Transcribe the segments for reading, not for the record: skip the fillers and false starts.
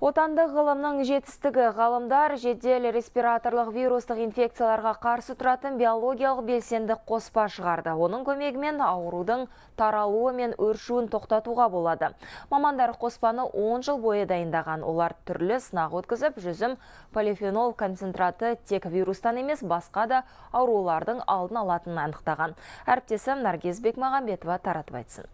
Отандық ғылымның жетістігі: ғалымдар жедел респираторлық вирустық инфекцияларға қарсы тұратын биологиялық белсенді қоспа шығарды. Оның көмегімен аурудың таралуы мен өршуін тоқтатуға болады. Мамандар қоспаны 10 жыл бойы дайындаған. Олар түрлі сынақ өткізіп, жүзім полифенол концентраты тек вирустан емес, басқа да аурулардың алдын алатынын анықтаған. Әріптесім Наргиз Бекмағамбетова таратып айтсын.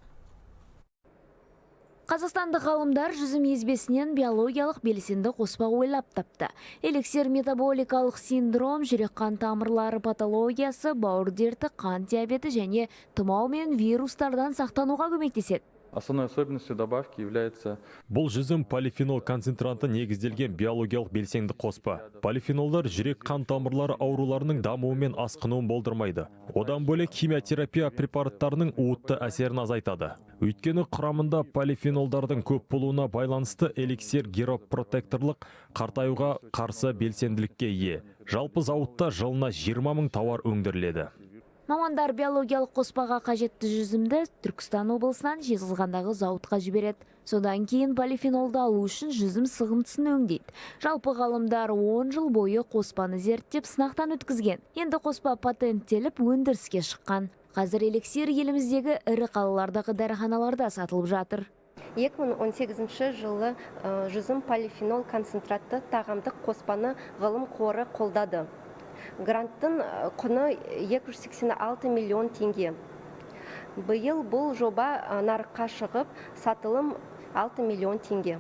Қазақстандық ғалымдар жүзім езбесінен биологиялық белсенді қоспа ойлап тапты. Эликсир метаболикалық синдром, жүрек қан тамырлары патологиясы, бауыр дерті, қант диабеті және тұмау мен вирустардан сақтануға көмектеседі. Основной особенностью добавки является Бұл жүзім полифенол концентраты негізделген биологиялық белсенді қоспа. Полифенолдар жүрек қан тамырлары ауруларының дамуы мен асқынуын болдырмайды. Одан бөлек, химиотерапия препараттарының уытты әсерін азайтады. Өйткені құрамында полифенолдардың көп болуына байланысты эликсир геропротекторлық, қартаюға қарсы белсенділікке ие. Жалпы зауытта жылына 20 мың тауар өндіріледі. Мамандар биологиялық қоспаға қажетті жүзімді Түркістан облысынан Жезқазғандағы зауытқа жібереді. Содан кейін полифенолды алу үшін жүзім сығындысын өңдейді. Жалпы, ғалымдар 10 жыл бойы қоспаны зерттеп, сынақтан өткізген. Енді қоспа патенттеліп, өндіріске шыққан. Қазір эликсир еліміздегі ірі қалалардағы дәріханаларда сатылып жатыр. 2018 жылы жүзім полифенол концентратты тағамдық қоспаны Ғылым қоры қолдады. Гранттың құны 286 миллион теңге. Биыл бұл жоба нарыққа шығып, сатылым 6 миллион теңге.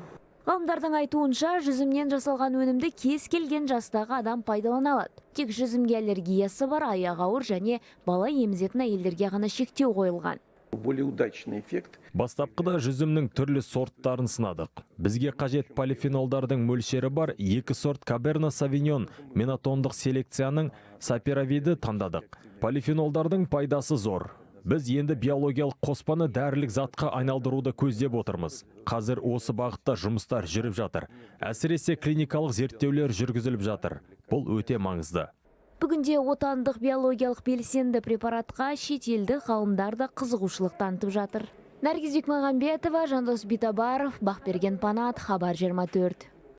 Ғалымдардың айтуынша, жүзімнен жасалған өнімді кез келген жастағы адам пайдалана алады. Тек жүзімге аллергиясы бар, аяғы ауыр және бала емізетін әйелдерге ғана шектеу қойылған. Более удачный эффект. Бастапқыда жүзімнің түрлі сорттарын сынадық. Бізге қажет полифенолдардың мөлшері бар екі сорт, Каберне Совиньон мен отандық селекцияның Саперавиді таңдадық. Полифенолдардың пайдасы зор. Біз енді биологиялық қоспаны дәрілік затқа айналдыруды көздеп отырмыз. Қазір осы бағытта жұмыстар жүріп жатыр. Әсіресе клиникалық зерттеулер жүргізіліп жатыр. Бұл өте маңызды. Бүгінде отандық биологиялық белсенді препаратқа шетелдік ғалымдар да қызығушылық танытып жатыр. Наргиз Бекмағамбетова, Жандос Битабаров, Бақберген Панат, Хабар 24.